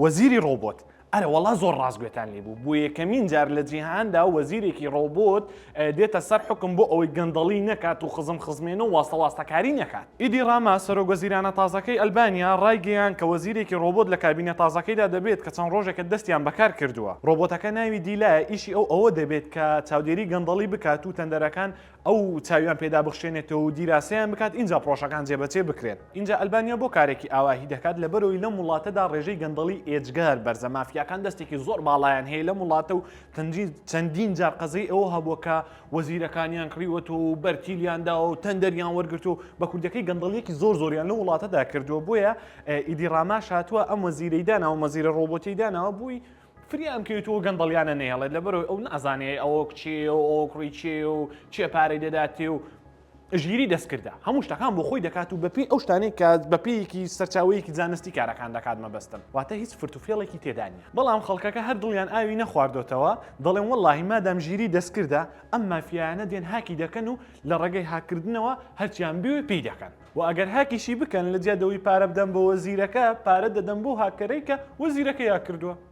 وەزیری ڕۆبۆت. ئەرە وەڵا زۆر ڕاست گوێتان لێ بوو بۆ یەکەمین جار لە جیهاندا وەزیرێکی ڕۆبۆت دێتە سەر حوکم بۆ ئەوەی گەندەڵی نەکات و خزم خزمێنە و واستە واستەکاری نەکات. ئیدی ڕاما سەرۆک وەزیرانە تازەکەی ئەلبانیا ڕایگەیاند کە وەزیرێکی ڕۆبۆت لە کابینە تازەکەیدا دەبێت کە چەند ڕۆژێکە دەستیان بەکار کردووە. ڕۆبۆتەکە ناوی دیلایە ئیشی ئەو ئەوە دەبێت کە چاودێری گەندەڵی بکات و تەندەرەکان ئەو چاویان پێدا بخشێنێتەوە و دیراسەیان بکات ئینجا پڕۆژەکان جێبەجێ بکرێن. ئینجا ئەلبانیا بۆ کارێکی ئاواهی دەکات لەبەرئەوەی لەم وڵاتەدا ڕێژەی گەندەڵی ئێجگار بەرزە مافیاکان دەستێکی زۆر باڵایان هەیە لەم وڵاتە و چەندین جار قەزەی ئەوە هەبووە کە وەزیرەکانیان کڕیوەتەوە و بەرتیلیان داوە و تەندەریان وەرگرتووە بە کوردەکەی گەندەڵیەکی زۆر زۆریان لەو وڵاتەدا کردووە بۆیە ئیدی ڕاماش هاتووە ئەم وەزیرەی داناوە وەزیرە ڕۆبۆتیەی داناوە بووی فریام کەویتەوە گەندەڵیانە نەیەڵێت لەبەرەوەی ئەو نازانێ ئەوە کچێ و ئەوە کوڕی چێ و چێ پارەی دەداتێ و ژیری دەستکردە هەموو شتەکان بۆ خۆی دەکات و بەپێی ئەو شتانەی کە بەپێیەکی سەرچاوەیەکی زانستی کارەکان دەکات مەبەستم واتە هیچ فرت و فێڵێکی تێدا نییە بەڵام خەڵکەکە هەر دڵیان ئاوی نەخواردۆتەوە دەڵێن وەڵاهی مادام ژیری دەستکردە ئەم مافیایانە دێن هاکی دەکەن و لە ڕێگەی هاککردنەوە هەرچیان بوێ پێی دەکەن و ئەگەر هاکیشی بکەن لە جیادەوەی پارە بدەن بۆ وەزیرەکە پارە دەدەن بۆ هاککەرەی کە وەزیرەکەی هاک کردووە.